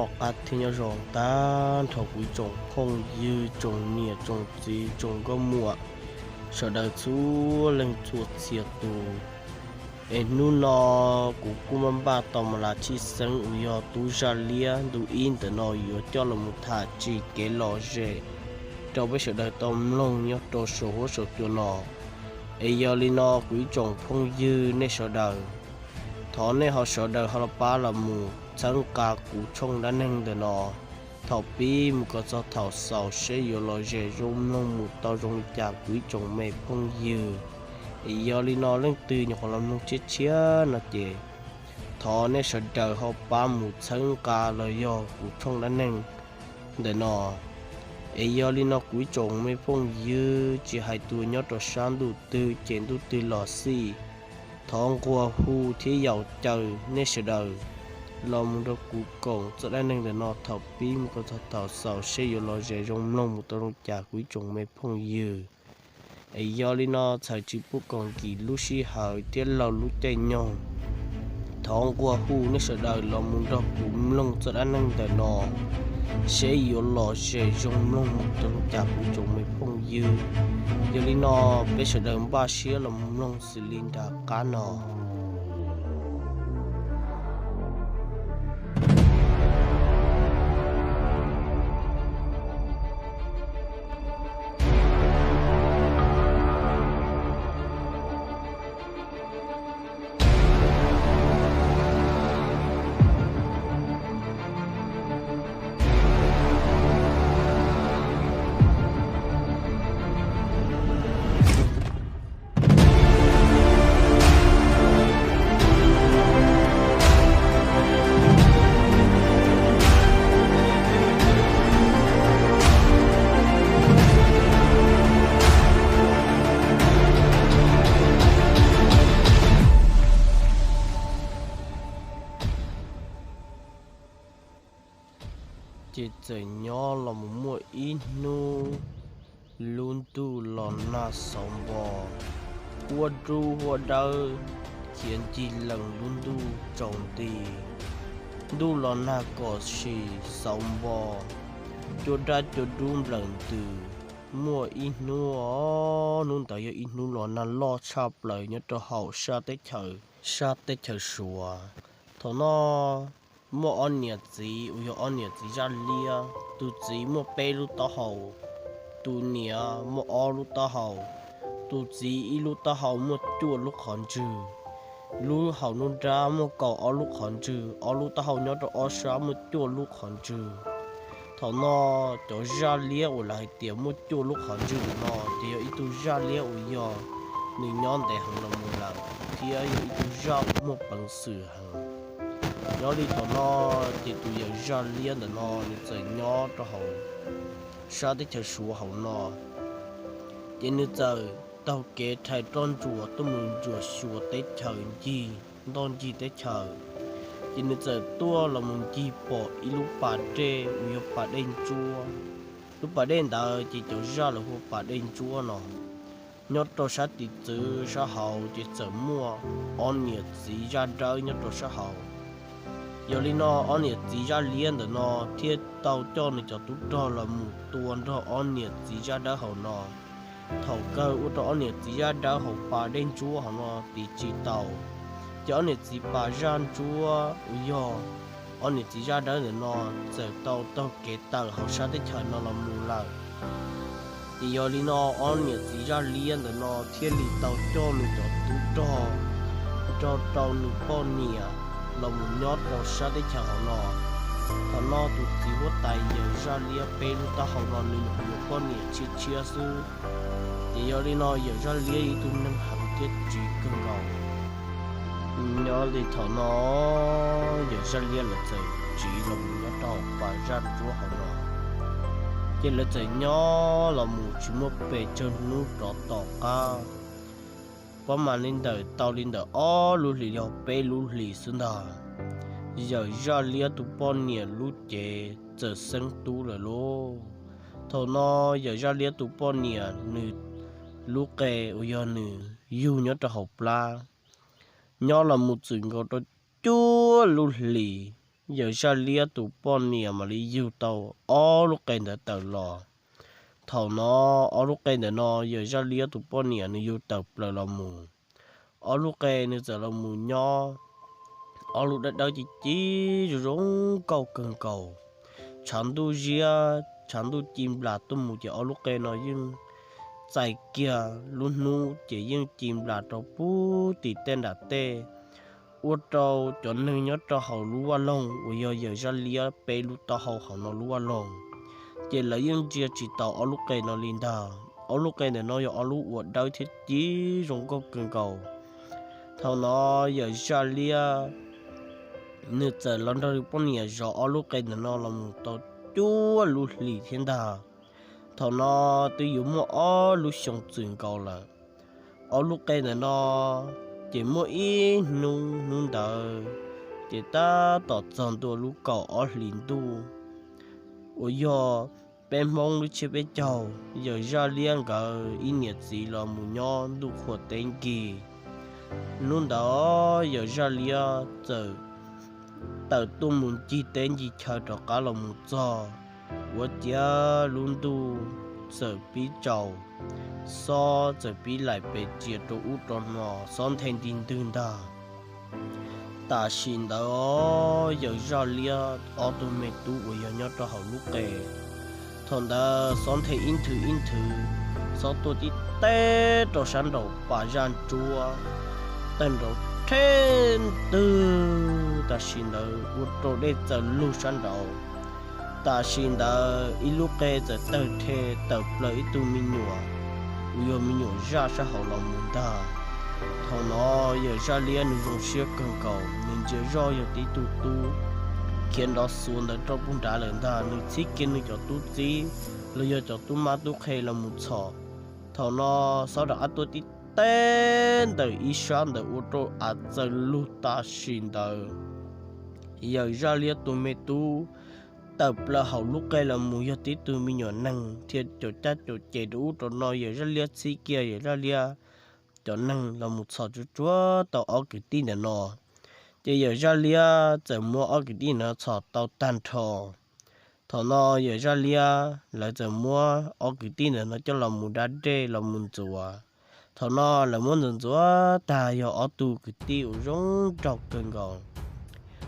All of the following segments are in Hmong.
Noj qab thiab nyob zoo tag nrho kuv ib tsoom phooj ywg, tsoom niam tsoom txiv, tsoom nkauj muam, sawv daws txhua leej txhua txhia tus. Es hnub no kuv kuj npaj npaj tau mas las tshij xeeb uas yog tub zaj liab ntu ib ntawm no yuav coj los mus tham txog kev lom zem rau peb sawv daws tau mloog nyob rau saum huab saum cua no. Es yog li no kuv ib tsoom phooj ywg nej sawv daws, thov nej ho sawv daws ho los pab los mus txhawb nqa kuv tshooj dab neeg ntawm no thaum pib mus kom txog thaum xaus seb yuav lom zem zoo mloog mus tau zoo li cas kuv ib tsoom me phooj ywg. Es yog li no leej twg nyuam qhuav los mloog tshiab tshiab no ces thov nej sawv daws ho pab mus txhawb nqa los yog kuv tshooj dab neeg ntawm no. Es yog li no kuv ib tsoom me phooj ywg tsis hais tus nyob rau sab ntuj twg ces ntuj twg los xij, thov nquag hu thiab yaum caw nej sawv daws los mus nrog kuv koom txoj dab neeg ntawm no thaum pib mus kom txog thaum xaus seb yuav lom zem zoo mloog mus tau zoo li cas kuv ib tsoom me phooj ywg. Es yog li no txhawm tsis pub kom nkim lub sij hawm thiab laug lub caij nyoog, thov nquag hu nej sawv daws los mus nrog kuv mloog txoj dab neeg ntawm no seb yuav lom zem zoo mloog mus tau li cas kuv ib tsoom me phooj ywg. Yog li no peb sawv daws npaj siab los mus mloog xws li nram qab no. Ces txawm nyob los mus muaj ib hnub lub ntuj los nag xauv npo, huab dub huab dawb khiav ncig lees lub ntuj tsaus nti. Ntuj los nag kom sim xauv npo, cua dab cua dub nplawm ntws. Muaj ib hnub, hnub ntawd yog ib hnub los nag loj tshaj plaws nyob rau hauv sab teb chaws, sab teb chaws Suav. Thaum no muaj ob niam txiv uas yog ob niam txiv zaj liab, tus txiv muaj peb lub taub hau, tus niam muaj ob lub taub hau. Tus txiv ib lub taub hau muaj cuaj lub qhov ntswg, lub hauv nruab nrab muaj kaum ob lub qhov ntswg, ob lub taub hau nyob rau ob sab muaj cuaj lub qhov ntswg. Thaum no cov zaj liab uas lawv hais tias muaj cuaj lub qhov ntswg no ces yog ib tug zaj liab uas yog nws nyob ntev heev los mus lawm thiab yog ib tug zaj uas muaj peev xwm heev. Nyob li thaum no ces tus yawm zaj liab ntawm no nws txawm nyob rau hauv sab teb chaws Suav hauv no, ces nws txawm taug kev rhais roj ntsuas tuaj mus ntsuas xyuas teb chaws ncig, ntoj ncig teb chaws. Ces nws txawm tuaj los mus ncig pom ib lub pas dej uas yog pas dej ntsuab. Lub pas dej ntawd ces cov zaj lawv hu ua pas dej ntsuab no. Nyob rau sab tim txwv sab hauv ces txawm muaj ob niam txiv zaj dawb nyob rau sab hauv. Yog li no ob niam txiv zaj liab ntawm no thiaj tau coj nws cov tub rog los mus tua nrog ob niam txiv zaj dawb hauv no. Thaum kawg ua rau ob niam txiv zaj dawb hauv pas dej ntsuab hauv no tiv tsis tau, ces ob niam txiv pas zaj ntsuab uas yog ob niam txiv zaj dawb ntawm no txawm tau taug kev tawm hauv sab teb chaws no los mus lawm. Ces yog li no ob niam txiv zaj liab ntawm no thiaj li tau coj nws cov tub rog nrog rau nws poj niam los mus nyob rau sab teb chaws hauv no. Thaum no tus txiv huab tais yawm zaj liab peb lub taub hau no nws nyuam qhuav yuav poj niam tshiab tshiab xwb. Ces yog li no yawm zaj liab ib tug neeg heev thiab tsiv kawg nkaus. Nyob li thaum no yawm zaj liab lawv txawm tsiv los mus nyob rau pas zaj ntsuab hauv no, ces lawv txawm nyob los mus tsis muaj pes tsawg hnub rov tom qab. Pab mas li ntawm tau li ntawm ob lub hlis los peb lub hlis xwb ntag, yawm zaj liab tus poj niam lub cev txawm xeeb tub lawm lauj. Thaum no yawm zaj liab tus poj niam nws lub qe uas yog nws yug nyob rau hauv plab, nyob los mus txwm nkaus rau cuaj lub hlis, yawm Zaj Liab tus poj niam mam li yug tau ob lub qe ntawd tawm los. Thaum no ob lub qe ntawm no yawm Zaj Liab tus poj niam nws yug tawm plaws los mus. Ob lub qe nws txawm los mus nyob, ob lub dawb dawb ci ci zoo zoo nkauj kawg nkaus. Tshav ntuj ziab tshav ntuj ci nplas tuaj mus ces ob lub qe no yeej txais kiag lub hnub ces yeej ci nplas rau puag tim tej nram tej, ua rau cov neeg nyob rau hauv lub vaj loog uas yog yawm Zaj Liab peb lub taub hau hauv no lub vaj loog, ces lawv yeej ntsia tsis taus ob lub qe no li ntag. Ob lub qe ntawm no yog ob lub uas dawb thiab ci zoo nkauj kawg nkaus. Thaum no yawm Zaj Liab nws txawm los nrog nws poj niam zov ob lub qe ntawm no los mus tau cuaj lub hlis thiab ntag. Thaum no twb yuav muaj ob lub xyoo txwm nkaus lawm. Ob lub qe ntawm no ces muaj ib hnub, hnub ntawd ces tab tom txog ntua lub kaum ob hlis ntuj uas yog peb Hmoob lub tsiab peb caug, yawm Zaj Liab nkawd ib niam txiv los mus nyob ntuj qhua teb nkig. Hnub ntawd yawm Zaj Liab txawm tawm tuaj mus ncig teb ncig chaw rov qab los mus txog, ua ciav lub ntuj txawm pib tsaus, xob txawm pib laim pes tsias rau ub rau no, xob nthe nti ntwg ntag. Tam sim ntawd yawm Zaj Liab ob tug me tub uas yog nyob rau hauv lub qe, thaum ntawd xob nthe ib nthwv ib nthwv, xob tuaj tib teb rau sab nraum pas zaj ntsuab, tawg nrov rhe ntwg. Tam sim ntawd ua rau dej txawm lug sab nraud. Tam sim ntawd ib lub qe txawm tawg rhe tawm plaws ib tug me nyuam uas yog me nyuam zaj sab hauv los mus ntag. Thaum no yawm Zaj Liab nws zoo siab kawg nkaus, nws ntsia zoj yog tib tug tub khiav nrov xuav ntawd rau puag nrad lawm ntag. Nws txhib kiag nws cov tub txib los yog cov tub mab tub qhe los mus txhom. Thaum no xob rov qab tuaj tib teb ntawm ib sab ntawd ua rau av txawm lug tam sim ntawd. Yawm Zaj Liab tus me tub tawm plaws hauv lub qe los mus yog tib tug me nyuam neeg thiab caum cab caum ces rau ub rau no. Yawm Zaj Liab txhib kiag yawm Zaj Liab cov neeg los mus txhom tsuag tsuag tau ob kwv tij ntawm no. Ces yawm Zaj Liab txawm muab ob kwv tij ntawd txhom tau tag nrho. Thaum no yawm Zaj Liab lawv txawm muab ob kwv tij ntawm no coj los mus da dej los mus ntxuav. Thaum no lawv muab ntxuav ntxuav tag yog ob tug kwv tij uas zoo nraug kawg nkaus.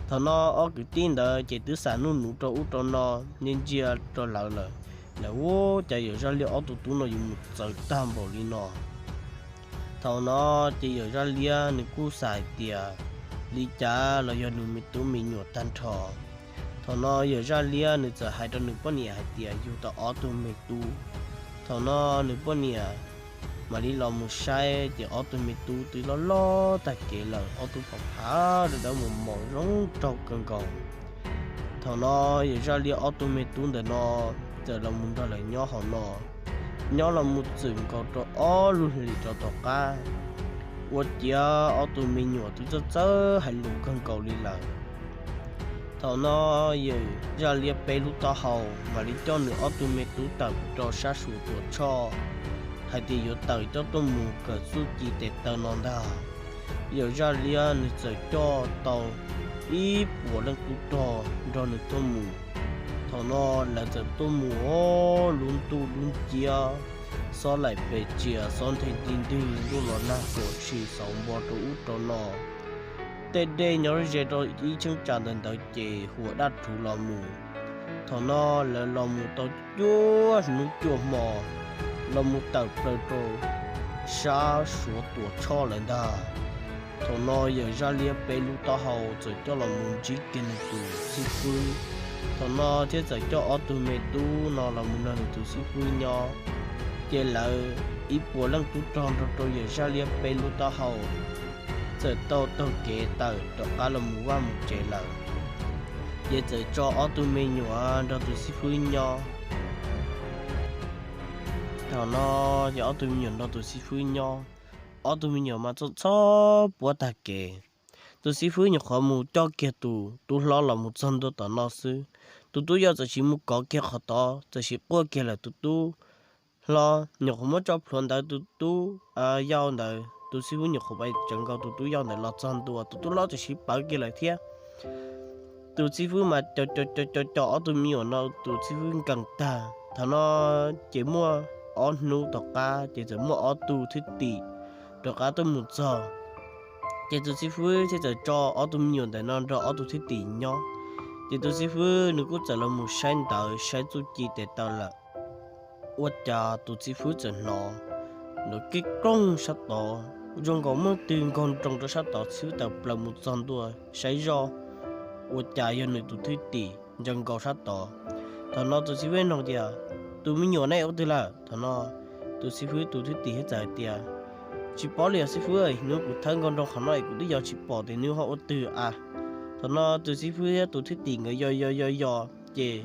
Thaum no ob kwv tij ntawd ces twb xam nuj nuv rau ub rau no, ntsia ntsia rau lawv lawm, lawv ua cas yawm Zaj Liab ob tug tub no yuav mus txawv tag npaum li no. Thaum no ces yawm Zaj Liab nws kuj xav hais tias li cas los yog nws me tub me nyuam tag nrho. Thaum no yawm Zaj Liab nws txawm hais rau nws poj niam hais tias yug tau ob tug me tub. Thaum no nws poj niam mam li los mus saib ces ob tug me tub twb loj loj tag kev lawm, ob tug pom phav dawb dawb mos mos zoo nraug kawg nkaus. Thaum no yawm Zaj Liab ob tug me tub ntawm no txawm los mus nrog lawv nyob hauv no, nyob los mus txwm nkaus rau ob lub hlis rau tom qab, ua ciav ob tug me nyuam twb txawj txawj hais lus kawg nkaus li lawm. Thaum no yawm Zaj Liab peb lub taub hau mam li coj nws ob tug me tub tawm rau sab Suav Tuam Tshoj, hais tias yuav tawm coj tuaj mus kawm txuj ci tes taw no ntag. Yawm Zaj Liab nws txawm coj tau ib puas leej tub rog nrog nws tuaj mus. Thaum no lawv txawm tuaj mus, o, lub ntuj lub nciab, xob laim pes tsias, xob nthe nti ntwg, ntuj los nag kom tshis xauv npo rau ub rau no. Tej dej nyob ze rau ib cheeb tsam ntawd ntawd ces huam daj rhuv los mus. Thaum no lawv los mus tau cuaj hnub cuaj hmo, los mus tawm plaws rau sab Suav Tuam Tshoj lawm ntag. Thaum no yawm Zaj Liab peb lub taub hau txawm coj los mus ntsib kiag nws tus xib fwb. Thaum no thiaj txawm coj ob tug me tub no los mus nrog nws tus xib fwb nyob. Ces lawv ib puas leej tub rog nrog rau yawm Zaj Liab peb lub taub hau txawm tau taug kev tawm rov qab los mus vaj mus tsev lawm. Ces txawm tso ob tug me nyuam nrog tus xib fwb nyob. Thaum no ces ob tug me nyuam nrog tus xib fwb nyob, ob tug me nyuam mas txob txhob puab tag kev. Tus xib fwb nyuam qhuav mus coj kiag tus tub hlob los mus txog ntua tom no xwb, tus tub yau txawm sis mus kov kiag qhov tod, txawm sis quaj kiag lawm tus tub hlob, nyuam qhuav muab tso plhuav ntawd tus tub yau ntawd, tus xib fwb nyuam qhuav pais tsawv nkaus tus tub yau ntawd los txog ntua, tus tub hlob txawm sis pawv kiag lawm thiab. tus xib fwb mas co co co co ob tug me nyuam no tus xib fwb nkees tag. Thaum no ces muaj ob hnub tom qab ces txawm muaj ob tug thwj tim rov qab tuaj mus txog. Ces tus xib fwb thiaj txawm tso ob tug me nyuam ntawm no nrog ob tug thwj tim nyob. Ces tus xib fwb nws kuj txawm los mus saib ntawv saib txuj ci tes taw lawm. Ua cas tus xib fwb txawm hnov nrov kib kooj sab tod, zoo nkaus muaj twg nkaug nroo rau sab tod, xib fwb tawm plaws mus txog ntua saib zoj, ua cas yog nws tus thwj tim ntsia nkaus sab tod. Thaum no tus xib fwb nug tias, tus me nyuam ne ua twg lawm? Thaum no tus xib fwb tus thwj tim thiaj txawm hais tias, tsis paub li os xib fwb, hnub kuv thawb nkaug nroo qhov no es kuv twb yos tsis pom tias nws ho ua twg a. Thaum no tus xib fwb thiab tus thwj tim nkawd yos yos yos yos ces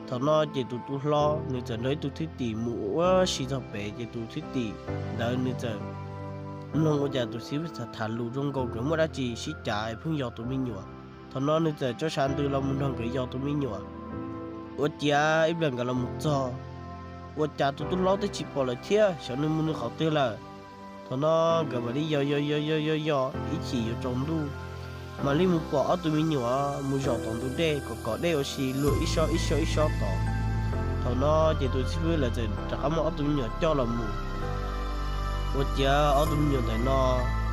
thaum no ces tus tub hlob nws txawm nrog ib tug thwj tim mus ua si txog pem, ces tus thwj tim ntawd nws txawm mloog ua cas tus xib fwb tham lus zoo nkaus nkawd muaj dab tsi sib cav pheej yos tus me nyuam. Thaum no nws txawm tso sab ntws los mus nrog nkawd yos tus me nyuam. Ua ciav ib pliag nkawd los mus txog, ua cas tus tub hlob twb tsis pom lawm thiab, xyov nws mus nws qhov twg lawm. Thaum no nkawd mam li yos yos yos yos yos ib chim yuav tsaus ntuj, mam li mus pom ob tug me nyuam mus zaum tom ntug dej kom kom dej ua si luag ib sob ib sob ib sob tod. Thaum no ces tus xib fwb lawv txawm rov qab muab ob tug me nyuam coj los mus. Ua ciav ob tug me nyuam ntawm no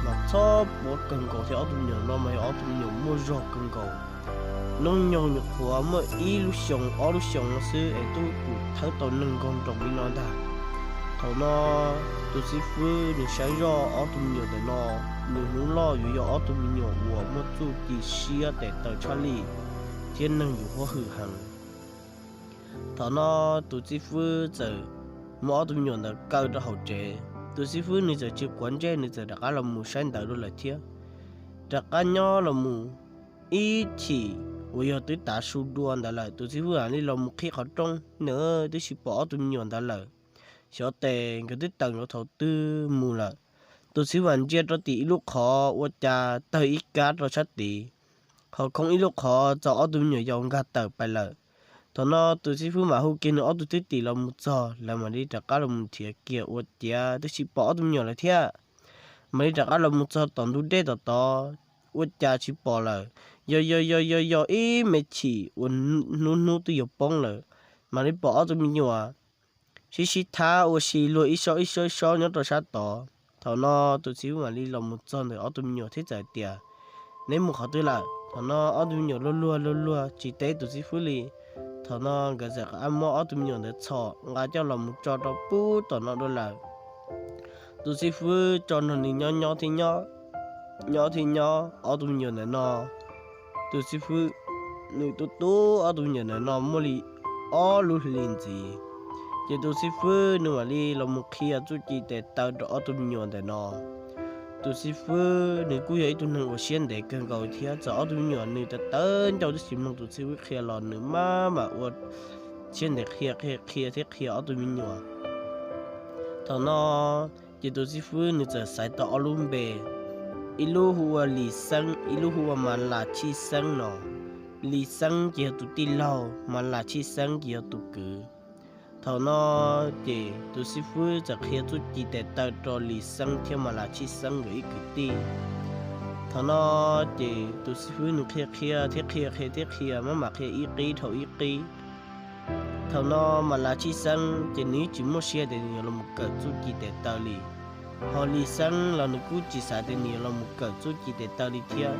mas txhob puab kawg nkaus thiab, ob tug me nyuam no mas yog ob tug me nyuam muaj zog kawg nkaus. Hnub nyoog nyuam qhuav muaj ib lub xyoo ob lub xyoo no xwb es twb pum thawb tau neeg nkaug nroo li no ntag. Thaum no tus xib fwb nws saib zoj ob tug me nyuam ntawm no, nws hnub loj yuav yog ob tug me nyuam uas muaj txuj ci siab tes taw tshaj lij thiab neeg yuav huab hwm heev. Thaum no tus xib fwb txawm muab ob tug me nyuam ntawd kaw rau hauv tsev. Tus xib fwb nws txawm tsis quav ntsej, nws txawm rov qab los mus saib ntawv dua lawm thiab. Rov qab nyob los mus ib chim uas yog twb tav su dua ntawd lawm, tus xib fwb mam li los mus qhib qhov rooj, nws twb tsis pom ob tug me nyuam ntawd lawm. Xyov tes nkawd twb tawm nkaus thaum twg mus lawm. Tus xib fwb mam ntsia rau tim ib lub qhov ua cas tawg ib kab rau sab tid, ho khoob ib lub qhov txog ob tug me nyuam yaus nkag tawm pais lawm. Thaum no tus xib fwb mam hu kiag nws ob tug thwj tim los mus txog, lawv mam li rov qab los mus nrhiav kiag ua ciav twb tsis pom ob tug me nyuam lawm thiab. Mam li rov qab los mus txog tom ntug dej tom tod, ua cas tsis pom lawm. Yog yog yog yog yog ib me chim uas hnub hnub twb yuav poob lawm, mam li pom ob tug me nyuam sib sib thab ua si luag ib sob ib sob ib sob nyob rau sab tod. Thaum no tus xib fwb mam li los mus txog ntawm ob tug me nyuam thiab txawm tias, neb mus qhov twg lawm? Thaum no ob tug me nyuam luag luag luag luag tsis teb tus xib fwb li. Thaum no nkawd txawm muab ob tug me nyuam ntawd txhom nqa coj los mus tso rau pub tom no dua lawm. Tus xib fwb tso nrog nws nyob nyob thiab nyob, nyob thiab nyob ob tug me nyuam ntawm no. Tus xib fwb nws tu tu ob tug me nyuam ntawm no muaj li ob lub hlis ntxiv, ces tus xib fwb nws mam li los mus qhia txuj ci tes taw rau ob tug me nyuam ntawm no. Tus xib fwb nws kuj yog ib tug neeg uas siab ntev kawg nkaus thiab, txawm ob tug me nyuam nws tawv tawv ncauj twb tsis mloog tus xib fwb qhia los nws maj mam ua siab ntev qhia qhia qhia thiab qhia ob tug me nyuam. Thaum no ces tus xib fwb nws txawm xaiv tau ob lub npe, ib lub hu ua Lis Xeeb, ib lub hu ua Mas Las Tshij Xeeb no. Lis Xeeb ces yog tus tij laug, Mas Las Tshij Xeeb ces yog tus kwv. Thaum no ces tus xib fwb txawm qhia txuj ci tes taw rau Lis Xeeb thiab Mas Las Tshij Xeeb nkawd ib kwv tij. Thaum no ces tus xib fwb nws qhia qhia thiab qhia qhia thiab qhia maj mam qhia ib qib dhau ib qib. Thaum no Mas Las Tshij Xeeb ces nws tsis muaj siab tias nws yuav los mus kawm txuj ci tes taw li, ho Lis Xeeb los nws kuj tsis xav tias nws yuav los mus kawm txuj ci tes taw li thiab.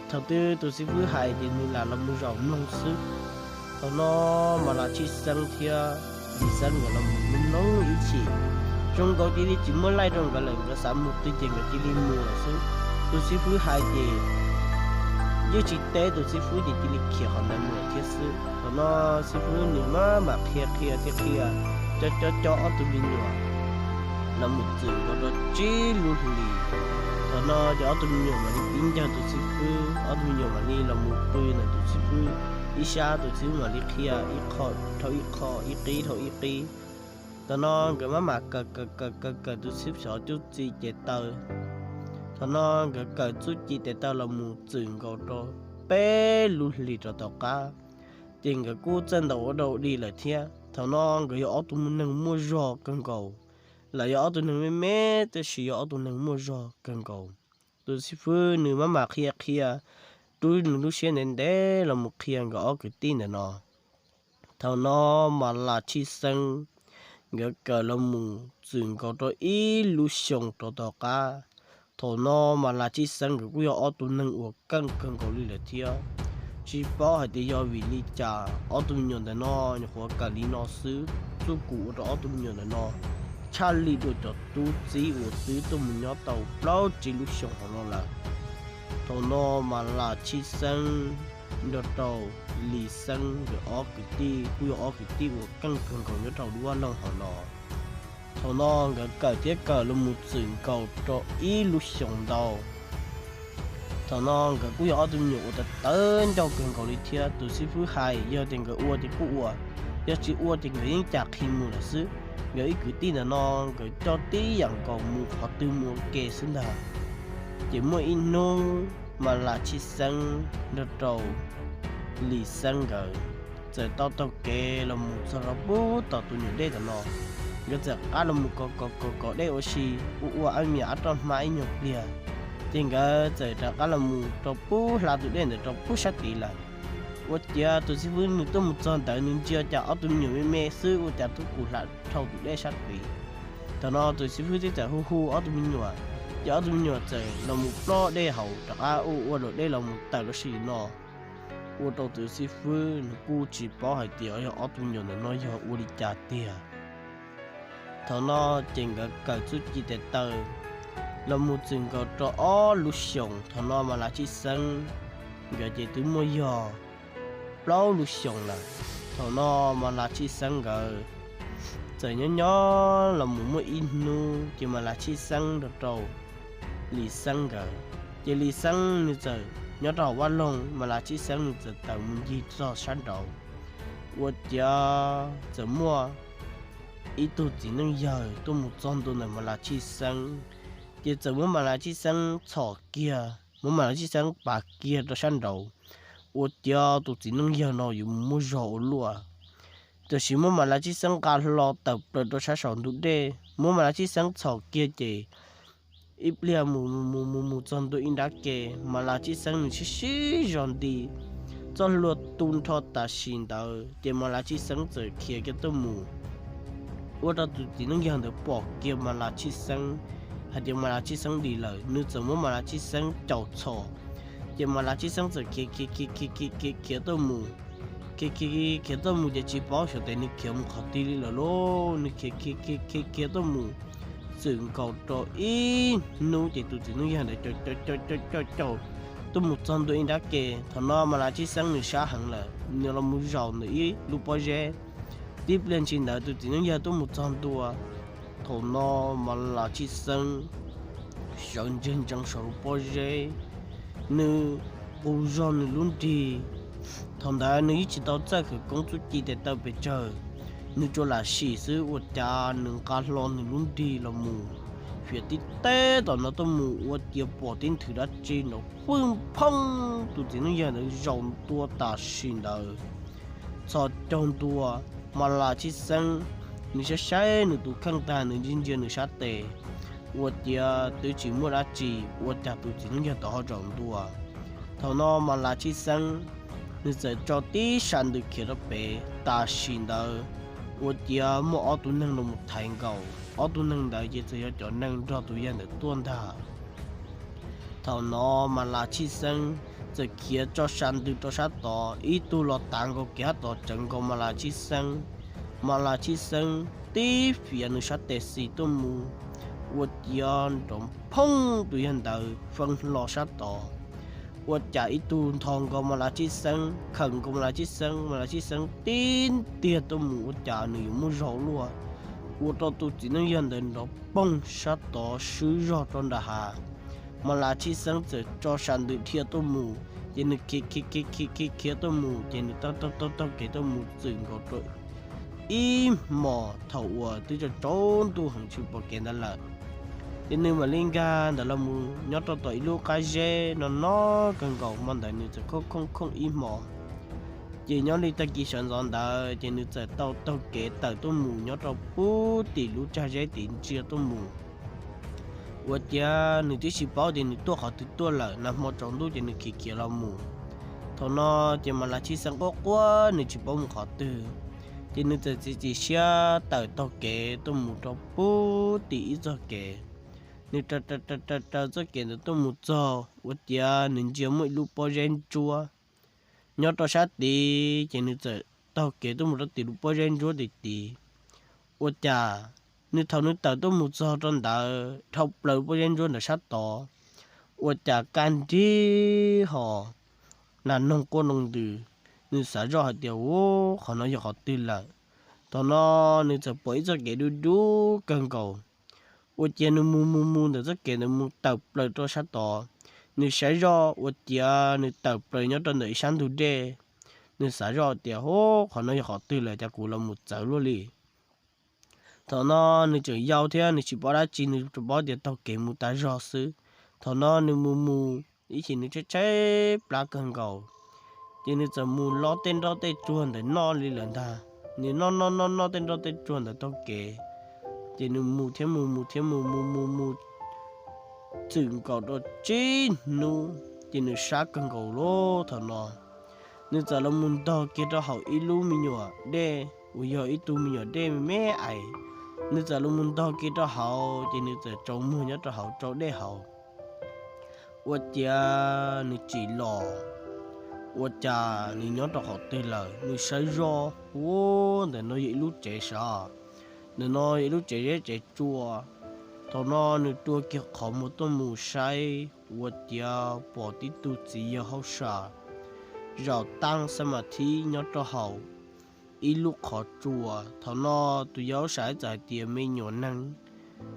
Thaum twg tus xib fwb hais ces nws lam los mus zaum mloog xwb. Thaum no Mas Las Tshij Xeeb thiab Lis Xeeb nkawd los mus mloog ib chim, zoo nkaus cia li tsis muaj laij rau nkawd lawm, nkawd xav mus twg ces nkawd cia li mus lawm xwb. Tus xib fwb hais ces yeej tsis teb tus xib fwb ces cia li khiav qhov ntawd mus lawm thiab xwb. Thaum no xib fwb nws maj mam qhia qhia thiab qhia, cov cov cov ob tug me nyuam los mus txwm nkaus rau tsib lub hlis. Thaum no ces ob tug me nyuam mam li pib ncawg tus xib fwb, ob tug me nyuam mam li los mus pw ntawm tus xib fwb ib sab, tus xib fwb mam li qhia ib qho dhau ib qho, ib qib dhau ib qib. Thaum no nkawd maj mam kawm kawm kawm kawm kawm tus xib fwb cov txuj ci tes taw. Thaum no nkawd kawm txuj ci tes taw los mus txwm nkaus rau peb lub hlis rau tom qab, ces nkawd kuj txawj ntau ua dau dig lawm thiab. Thaum no nkawd yog ob tug neeg muaj zog kawg nkaus, lawv yog ob tug neeg me me tab sis yog ob tug neeg muaj zog kawg nkaus. Tus xib fwb nws maj mam qhia qhia rub nws lub siab ntev ntev los mus qhia nkawd ob kwv tij ntawm no. Thaum no Mas Las Tshij Xeeb nkawd kawm los mus txwm nkaus rau ib lub xyoos rau tom qab. Thaum no Mas Las Tshij Xeeb nkawd kuj yog ob tug neeg uas keej kawg nkaus li lawm thiab. Tsis paub hais tias yog vim li cas ob tug me nyuam ntawm no nyuam qhuav kawm li no xwb, txuj kum ua rau ob tug me nyuam ntawm no tshaj li dua cov tub txib uas twb tuaj mus nyob tau plaub tsib lub xyoos hauv no lawm. Thaum no Mas Las Tshij Xeeb nrog rau Lis Xeeb nkawd ob kwv tij kuj yog ob kwv tij uas keej kawg nkaus nyob rau lub vaj loog hauv no. Thaum no nkawd kawm thiab kawm los mus txwm nkaus rau ib lub xyoos ntau. Thaum no nkawd kuj yog ob tug me nyuam uas tawv tawv ncauj kawg nkaus li thiab. Tus xib fwb hais yog tias nkawd ua ces kuj ua, yog tsis ua ces nkawd yeej cam qhia mus lawm xwb. Nkawd ib kwv tij ntawm no nkawd coj tib yam nkaus mus qhov twg mus ua ke xwb ntag. Ces muaj ib hnub Mas Las Tshij Xeeb nrog rau Lis Xeeb nkawd txawm tau taug kev los mus txog rau pub tom tus nyuam dej tom no. Nkawd txawm qab los mus kov kov kov kov dej ua si, ua ua ab miam ab roj hmab ib nyuag pliag, ces nkawd txawm rov qab los mus rau pub hla tus dej ntawd rau pub sab tid lawm. Ua ciav tus xib fwb nws tuaj mus txog ntawd nws ntsia cas ob tug me nyuam me me xwb ua cas tuaj kum hla dhau tus dej sab tid. Thaum no tus xib fwb thiaj txawm hu hu ob tug me nyuam, ces ob tug me nyuam txawm los mus plob dej haus rov qab ua ua luam dej los mus tawm los sis no. Ua rau tus xib fwb nws kuj tsis paub hais tias yog ob tug me nyuam ntawm no yog ua li cas tiag. Thaum no ces nkawd kawm txuj ci tes taw los mus txwm nkaus rau ob lub xyoos. Thaum no Mas Las Tshij Xeeb nkawd ces twb muaj yog plaub lub xyoos lawm. Thaum no Mas Las Tshij Xeeb nkawd txawm nyob nyob los mus muaj ib hnub ces Mas Las Tshij Xeeb nrog rau Lis Xeeb nkawd, ces Lis Xeeb nws txawm nyob rau hauv vaj loog, Mas Las Tshij Xeeb nws txawm tawm mus ncig txog sab nraud. Ua ciav txawm muaj ib tug txiv neej yawg tuaj mus txog ntua ntawm Mas Las Tshij Xeeb, ces txawm muab Mas Las Tshij Xeeb txhom kiag, muab Mas Las Tshij Xeeb pav kiag rau sab nraud. Ua ciav tus txiv neej yawg no yuav mus muaj zog ua luaj, tiam sis muab Mas Las Tshij Xeeb nqa hlo tawm plaws rau sab saum ntug dej, muab Mas Las Tshij Xeeb txhom kiag ces ib pliag mus mus mus mus txog ntua ib nrab ke, Mas Las Tshij Xeeb nws sib sib zog nti, txoj hlua tu nrho tam sim ntawd ces Mas Las Tshij Xeeb txawm khiav kiag tuaj mus. Ua rau tus txiv neej yawg ntawd pom kiag Mas Las Tshij Xeeb hais tias Mas Las Tshij Xeeb dim lawm, nws txawm muab Mas Las Tshij Xeeb caum txhom, ces Mas Las Tshij Xeeb txawm khiav khiav khiav khiav khiav khiav khiav tuaj mus. Khiav khiav khiav tuaj mus ces tsis paub xyov tias nws khiav mus qhov twg li lawm lauj, nws khiav khiav khiav khiav khiav tuaj mus txwm nkaus rau ib hnub ces tus txiv neej yawg ntawd caum caum caum caum caum tuaj mus txog ntua ib nrab ke. Thaum no Mas Las Tshij Xeeb nws sab heev lawm, nws los mus zaum ntawm ib lub pob zeb. Tib pliag ntshis ntawd tus txiv neej yawg tuaj mus txog ntua. Thaum no Mas Las Tshij Xeeb sawv ntseg ntsees saum lub pob zeb, nws qus zog nws lub nrig. Thaum ntawd nws yeej tsis tau txawj khawv koob txuj ci tes taw pes tsawg, nws tsuas lam sim xwb ua cas nws nqa hlo nws lub nrig los mus fiav tib teb tom no tuaj mus ua ciav pom tib nthwv dab tsi nrov pwj phooj, tus txiv neej yawg ntawd zaum ntua tam sim ntawd txhos caug ntua. Mas Las Tshij Xeeb nws saib saib nws tus kheej tag nws ntsia ntsia nws sab tes, ua ciav twb tsis muaj dab tsi, ua cas tus txiv neej yawg tod ho zaum ntua. Thaum no Mas Las Tshij Xeeb nws txawm tso tib sa ntws khiav rau pem, tam sim ntawd ua ciav muaj ob tug neeg los mus thaiv nkaus, ob tug neeg ntawd ces txawm yog cov neeg nrog tus yawg ntawd tuaj ntag. Thaum no Mas Las Tshij Xeeb txawm khiav tso sa ntws rau sab tod, ib tug los tav nkaus kev sab tod tsawv nkaus Mas Las Tshij Xeeb. Mas Las Tshij Xeeb tib fiav nws sab tes xis tuaj mus, ua ciav nrov phooj, tus yawg ntawd feeb hlo sab tod. Ua cas ib tug nthos nkaus Mas Las Tshij Xeeb, khawm nkaus Mas Las Tshij Xeeb, Mas Las Tshij Xeeb tib ntiag tuaj mus ua cas nws yuav muaj zog luaj, ua rau tus txiv neej yawg ntawd nrov poog sab tod swb zog rau nram hav. Mas Las Tshij Xeeb txawm tso sa ntws dhia tuaj mus, ces nws khiav khiav khiav khiav khiav khiav tuaj mus, ces nws taug taug taug taug kev tuaj mus txwm nkaus rau ib hmos thaum uas twb tsaus ntuj heev tsis pom kev ntawd lawm. Ces nws mam li nkag ntawd los mus nyob rau tom ib lub qab zeb no no kawg nkaus, hmo ntawd nws txawm khooj khooj khooj ib hmos. Ces nyob li tag kis sawv ntxov ntawd ces nws txawm tau taug kev tawm tuaj mus nyob rau pub tim lub tsag zeb tim ntsia tuaj mus. Ua ciav nws twb tsis paub tias nws tuaj qhov twg tuaj lawm, nag hmo tsaus ntuj ces nws khiav khiav los mus. Thaum no ces Mas Las Tshij Xeeb quaj quaj nws tsis paub mus qhov twg, ces nws txawm txiav txim siab tawm taug kev tuaj mus rau pub tim ib txoj kev. Nws raws raws raws txoj kev ntawd tuaj mus txog ua ciav nws ntsia muaj ib lub pob zeb ntsuab nyob rau sab tid, ces nws txawm taug kev tuaj mus rau tim lub pob zeb ntsuab tim tid. Ua cas nws thaum nws tawm tuaj mus txog rau ntawd dhau plaws pob zeb ntsuab ntawd sab tod, ua cas kaj nrig ho nas noog quaj nroo ntws. Nws xav zoj hais tias, Ub, qhov no yog qhov twg lawm? Thaum no nws txawm pom ib txoj kev dub dub kawg nkaus. Ua ciav nws mus mus mus ntawm txoj kev ntawd mus tawm plaws rau sab tod. Nws saib zoj ua ciav nws tawm plaws nyob rau ntawm ib sab ntug dej. Nws xav zoj tias, Ub, qhov no yog qhov twg lawm, cas kuv los mus txawv luaj li? Thaum no nws tseem yau thiab nws tsis paub dab tsi, nws tsuas paub tias taug kev mus tas zog xwb. Thaum no nws mus mus ib chim nws tshaib tshaib plab kawg nkaus, ces nws txawm mus lob tej nroj tej tsuag ntawm noj li lawm ntag. Nws noj noj noj noj tej nroj tej tsuag ntawd taug kev, ces nws mus thiab mus mus thiab mus mus mus mus txwm nkaus rau tsib hnub, ces nws sab kawg nkaus lawm. Thaum no nws txawm los mus ntog kiag rau hauv ib lub me nyuam dej uas yog ib tug me nyuam dej me me ais. Nws txawm los mus ntog kiag rau hauv, ces nws txawm tsaus muag nyob rau hauv tsau dej hauv. Ua ciav nws tsim los, ua cas nws nyob rau qhov twg lawm? Nws saib zoj, ua, ntawm no yog ib lub tsev sav, ntawm no yog ib lub tsev zeb tsev tsua. Thaum no nws rua kiag qhov muag tuaj mus saib, ua ciav pom tib tug txiv yawg hauj sam zaum taab xab mas thib nyob rau hauv ib lub qhov tsua. Thaum no tus yawg hauj sam txawm hais tias, Me nyuam neeg,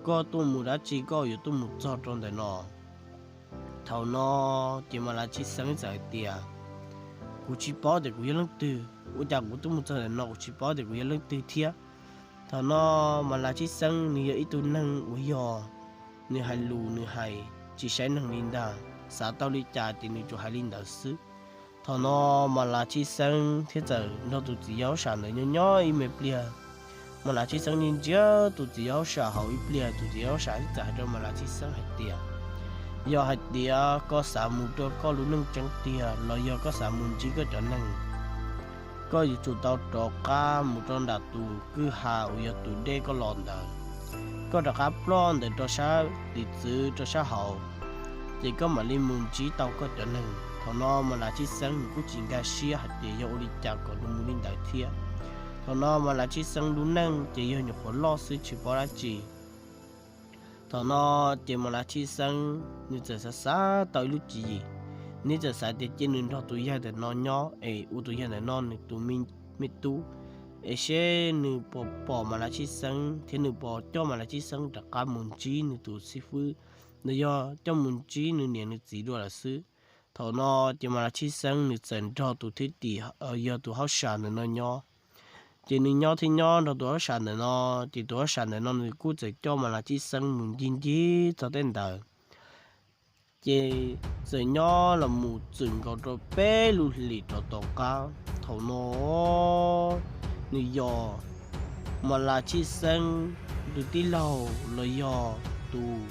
koj tuaj mus dab tsi, koj yuav tuaj mus txog rau ntawm no? Thaum no ces Mas Las Tshij Xeeb txawm hais tias, Kuv tsis paub tias kuv yog leej twg, ua cas kuv tuaj mus txog ntawm no kuv tsis paub tias kuv yog leej twg thiab. Thaum no Mas Las Tshij Xeeb nws yog ib tug neeg uas yog nws hais lus nws hais tsis saib neeg li ntag, xav tau li cas ces nws tsuas hais li ntawd xwb. Thaum no Mas Las Tshij Xeeb thiaj txawm nrog tus txiv yawg hauj sam ntawd nyob nyob ib me pliag. Mas Las Tshij Xeeb ntsia ntsia tus txiv yawg hauj sam hauv ib pliag, tus txiv yawg hauj sam thiaj txawm hais rau Mas Las Tshij Xeeb hais tias, Yog hais tias koj xav mus rau koj lub neej tseeb tiag los yog koj xav mus ntsib koj cov neeg, koj yuav tsum tau rov qab mus rau nram tus kwj ha uas yog tus dej koj los ntawd. Koj rov qab ploj ntawm rau sab tim txwv rau sab hauv, ces koj mam li mus ntsib tau koj cov neeg. Thaum no Mas Las Tshij Xeeb nws kuj tsis nkag siab hais tias yog ua li cas kom nws mus li ntawd thiab. Thaum no Mas Las Tshij Xeeb lub neej ces yog nyuam qhuav loj xwb tsis paub dab tsi. Thaum no ces Mas Las Tshij Xeeb nws txawm xav xav tau ib lub tswv yim, nws txawm xav tias cia nws nrog tus yawg ntawm no nyob es ua tus yawg ntawm no nws tus me tub, es seb nws puas pom Mas Las Tshij Xeeb thiab nws puas coj Mas Las Tshij Xeeb rov qab mus ntsib nws tus xib fwb, los yog coj mus ntsib nws niam nws txiv dua lawm xwb. Thaum no ces Mas Las Tshij Xeeb nws txawm nrog tus thwj tim yog tus hauj sam ntawm no nyob. Ces nws nyob thiab nyob nrog tus hauj sam ntawm no, ces tus hauj sam ntawm no nws kuj txawm coj Mas Las Tshij Xeeb mus ncig ncig txog tej ntawd. Ces txawm nyob los mus txwm nkaus rau peb lub hlis rov tom qab. Thaum no nws yog Mas Las Tshij Xeeb tus tij laug los yog tus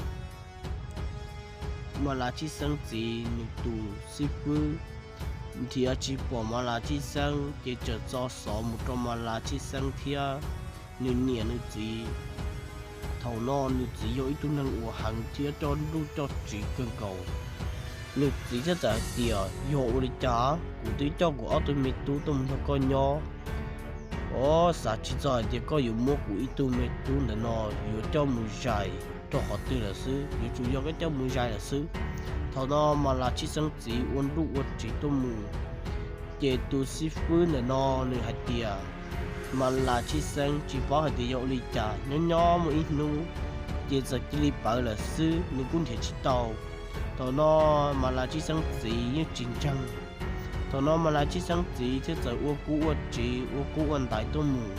Mas Las Tshij Xeeb txiv nws tus xib fwb nrhiav tsis pom Mas Las Tshij Xeeb, ces txawm tso xov mus rau Mas Las Tshij Xeeb thiab nws niam nws txiv. Thaum no nws txiv yog ib tug neeg uas heev thiab coj nruj coj tsiv kawg nkaus. Nws txiv thiaj txawm hais tias, Yog ua li cas kuv twb coj kuv ob tug me tub tuaj mus nrog koj nyob, o, xav tsis txog hais tias koj yuav muab kuv ib tug me tub ntawm no yuav coj mus zais rau qhov twg lawm xwb, yuav tsum yog koj coj mus zais lawm xwb. Thaum no Mas Las Tshij Xeeb txiv ua nruj ua tsiv tuaj mus, ces tus xib fwb ntawm no nws hais tias Mas Las Tshij Xeeb tsis paub hais tias yog ua li cas, nyob nyob muaj ib hnub ces txawm cia li pawv lawm xwb, nws kuj nrhiav tsis tau. Thaum no Mas Las Tshij Xeeb txiv yeej tsis ntseeg. Thaum no Mas Las Tshij Xeeb txiv thiaj txawm ua kub ua tsiv ua kub ua ntais tuaj mus.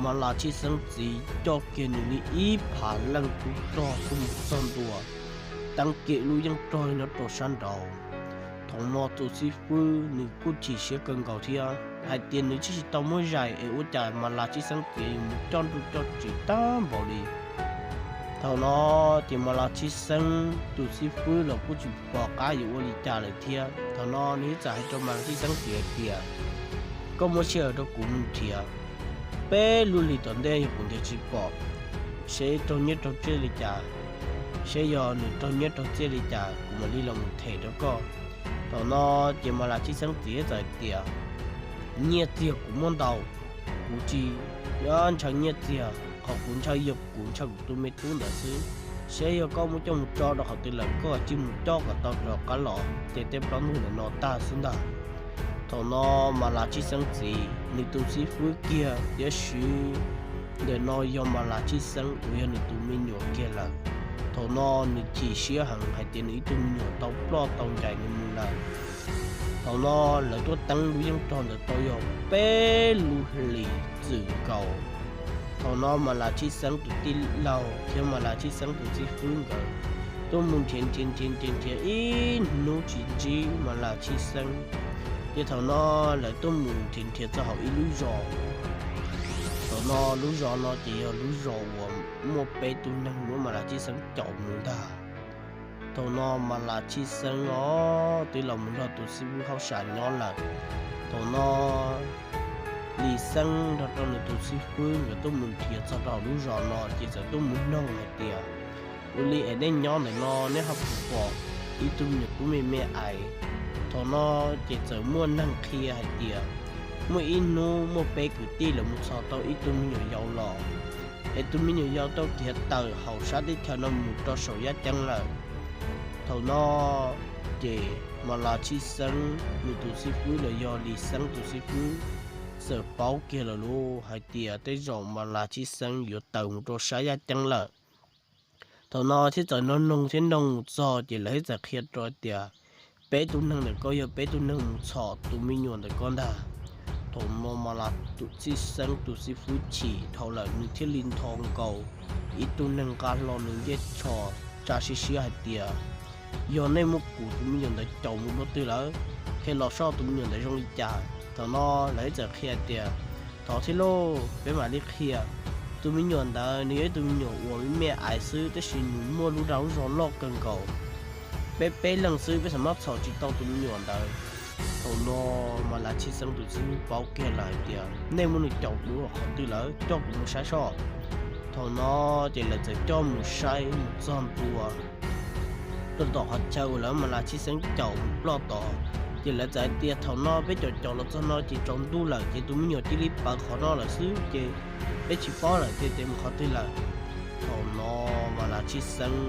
Mas Las Tshij Xeeb txiv coj kiag nws li ib phav leej tub rog tuaj mus txog ntua, teeb kiag lub yeej rog nyob rau sab nraud. Thaum no tus xib fwb nws kuj chim siab kawg nkaus thiab hais tias nws twb tsis tau muab zais es ua cas Mas Las Tshij Xeeb txiv mus coj nruj coj tsiv tag npaum li. Thaum no ces Mas Las Tshib Xeeb tus xib fwb los kuj tsis pom qab yuav ua li cas lawm thiab. Thaum no nws txawm hais rau Mas Las Tshib Xeeb txiv hais tias, koj muab sij hawm rau kuv mus nrhiav peb lub hlis tom ntej, yog kuv nrhiav tsis pom, seb raug nyiaj raug txiaj li cas, seb yog nws raug nyiaj raug txiaj li cas kuv mam li los mus them rau koj. Thaum no ces Mas Las Tshib Xeeb txiv txawm hais tias, nyiaj txiag kuv muaj ntau, kuv tsis ntshaw nyiaj txiag, qhov kuv ntshaw yog kuv ntshaw kuv tus me tub ntawd xwb. Seb yog koj muab coj mus tso rau qhov twg lawm koj cia li mus coj kom tau rov qab los ces tej plaub ntug ntawm no tag xwb ntag. Thaum no Mas Las Tshib Xeeb txiv nws tus xib fwb kiag tiam sis ntawm no yog Mas Las Tshib Xeeb uas yog nws tus me nyuam kiag lawm. Thaum no nws chim siab heev hais tias nws ib tug me nyuam tau ploj tau ncaim nws mus lawm. Thaum no lawv tuaj teeb lub yeej rog ntawd tau yog peb lub hlis txwm nkaus. Thaum no Mas Las Tshib Xeeb tus tij laug thiab Mas Las Tshib Xeeb tus xib fwb nkawd tuaj mus nrhiav nrhiav nrhiav nrhiav nrhiav ib hnub tsis ntsib Mas Las Tshib Xeeb. Ces thaum no lawv tuaj mus nrhiav nrhiav txog hauv ib lub zos. Thaum no lub zos no ces yog lub zos uas muaj peb tug neeg muab Mas Las Tshib Xeeb caum mus ntag. Thaum no Mas Las Tshib Xeeb os twb los mus nrog tus xib fwb hauj sam nyob lawm. Thaum no Lis Xeeb nrog rau nws tus xib fwb nkawd tuaj mus nrhiav txog rau hauv lub zos no ces txawm tuaj mus noog hais tias, ua li es nej nyob ntawm no nej ho puas pom ib tug me nyuam tub me me ais? Thaum no ces txawm muaj neeg qhia hais tias, muaj ib hnub muaj peb kwv tij lawv mus txhom tau ib tug me nyuam yaus los, es tus me nyuam yaus tau khiav tawm hauv sab teb chaws no mus rau saum yaj ceeb lawm. Thaum no ces Mas Las Tshib Xeeb nws tus xib fwb los yog Lis Xeeb tus xib fwb txawm paub kiag lawm lauj hais tias tej zaum Mas Las Tshib Xeeb yuav tawm mus rau sab yaj ceeb lawm. Thaum no thiab txawm noog noog thiab noog mus txog ces lawv thiab txawm qhia rau tias, peb tug neeg ntawm koj yog peb tug neeg mus txhom tus me nyuam ntawm koj ntag. Thaum no Mas Las Tshib Xeeb tus xib fwb chim dhau lawm nws thiaj li ntho nkaus ib tug neeg nqa hlo nws ncej tsho tsa siab siab hais tias, yog nej muab kuv tus me nyuam ntawd caum mus dua twg lawm, qhia los soj tus me nyuam ntawd zoo li cas. Thaum no lawv thiab txawm qhia tias, thov thiab lauj, peb mam li qhia. Tus me nyuam ntawd nws yog ib tug me nyuam uas me me ais xwb tab sis nws muaj lub dag lub zog loj kawg nkaus. Peb peb leeg xwb peb xav mab txhom tsis tau tus me nyuam ntawd. Thaum no Mas Las Tshib Xeeb tus xib fwb paub kiag lawm hais tias, nej muab nws caum dua qhov twg lawm, coj kuv mus saib soj. Thaum no ces lawv txawm coj mus saib mus txog ntua rau tom qhov chaw uas lawv Mas Las Tshib Xeeb caum mus ploj tod. Ces lawv txawm hais tias, thaum no peb caum caum los txog no ces tsaus ntuj lawm ces tus me nyuam cia li pawv qhov no lawm xwb ces peb tsis paub lawm tias tes mus qhov twg lawm. Thaum no Mas Las Tshib Xeeb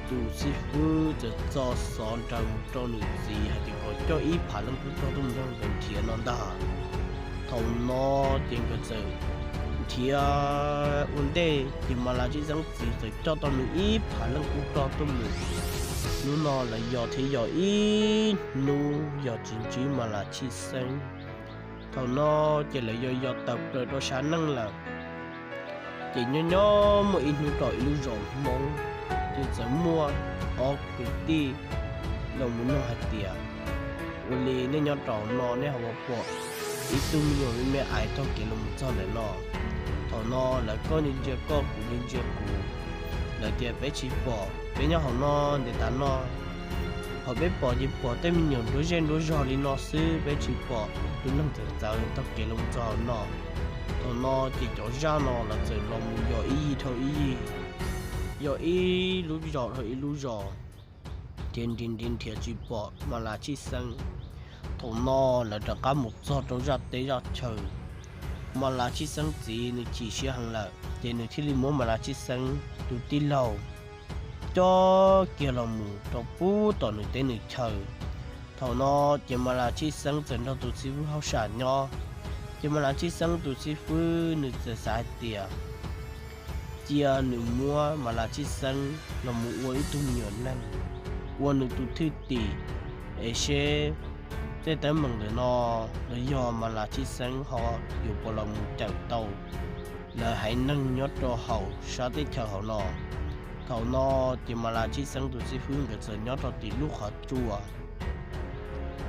tus xib fwb txawm txo xov nraws mus rau nws txiv hais tias kom coj ib phav leej tub rog tuaj mus nrog nkawd nrhiav no ntag. Thaum no ces nkawd txawm nrhiav ua ntej ces Mas Las Tshib Xeeb txiv txawm coj tau nws ib phav leej tub rog tuaj mus. Hnub no lawv yos thiab yos ib hnub yos tsis ntsib Mas Las Tshib Xeeb. Thaum no ces lawv yos yos tawm plaws rau sab neej lawm. Ces nyob nyob muaj ib hnub rau ib lub zos Hmoob, ces txawm muaj ob kwv tij los mus noog hais tias, ua li nej nyob rau no nej ho ua pom ib tug me nyuam me me ais taug kev los mus txog ntawm no? Thaum no lawv koj ntsia koj kuv ntsia kuv, lawv tias peb tsis pom, peb nyob hauv no ntev tas no, qhov peb pom ces pom tej me nyuam nruab zej nruab zog li no xwb, peb tsis pom tus neeg txawv txawv taug kev los mus txog hauv no. Thaum no ces cov zaj no lawv txawm los mus yos ib yig dhau ib yig, yos ib lub zos dhau ib lub zos, ces nrhiav nrhiav nrhiav tsis pom Mas Las Tshib Xeeb. Thaum no lawv rov qab mus txog rau zaj teb zaj chaw. Mas Las Tshib Xeeb txiv nws chim siab heev lawm ces nws thiaj li muab Mas Las Tshib Xeeb tus tij laug coj kiag los mus rau pub tom nws teb nws chaw. Thaum no ces Mas Las Tshib Xeeb txawm nrog tus xib fwb hauj sam nyob. Ces Mas Las Tshib Xeeb tus xib fwb nws txawm xav hais tias cia nws muab Mas Las Tshib Xeeb los mus ua ib tug me nyuam neeg, ua nws tus thwj tim, es seb tej teeb meem ntawm no los yog Mas Las Tshib Xeeb ho yuav puas los mus cawm tau lawv haiv neeg nyob rau hauv sab teb chaws hauv no. Thaum no ces Mas Las Tshib Xeeb tus xib fwb nkawd txawm nyob rau tim lub qhov tsua.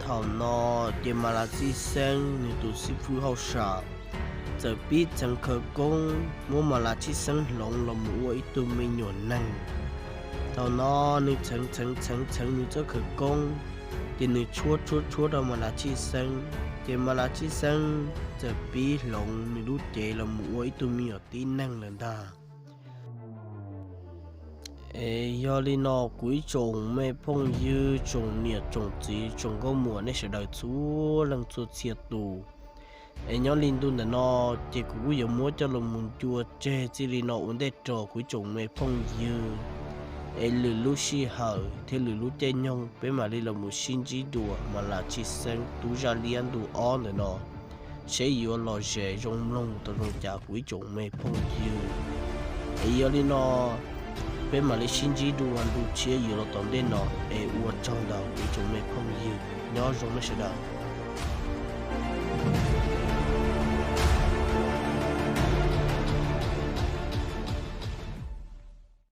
Thaum no ces Mas Las Tshib Xeeb nws tus xib fwb hauj sam txawm pib txheev khawv koob muab Mas Las Tshij Xeeb hloov los mus ua ib tug me nyuam neeg. Thaum no nws txheev txheev txheev txheev nws txoj khawv koob, ces nws tshuab tshuab tshuab rau Mas Las Tshij Xeeb, ces Mas Las Tshij Xeeb txawm pib hloov nws lub cev los mus ua ib tug me nyuam tib neeg lawm ntag. Es yog li no kuv ib tsoom me phooj ywg, tsoom niam tsoom txiv, tsoom nkauj muam nej sawv daws txhua leej txhua txhia tus, es nyob li ntu ntawm no ces kuv kuj yuav muab coj los mus ncua tseg txij li no ua ntej rau kuv ib tsoom me phooj ywg. Es lwm lub sij hawm thiab lwm lub caij nyoog peb mam li los mus sib ntsib dua Mas Las Tshij Xeeb tub zaj liab ntu ob ntawm no, seb yuav los zem zoo mloog tau zoo cas kuv ib tsoom me phooj ywg. Es yog li no peb mam li sib ntsib dua ntu tshiab yuav los tom ntej no, es ua tsaug ntau kuv ib tsoom me phooj ywg, nyob zoo nej sawv daws.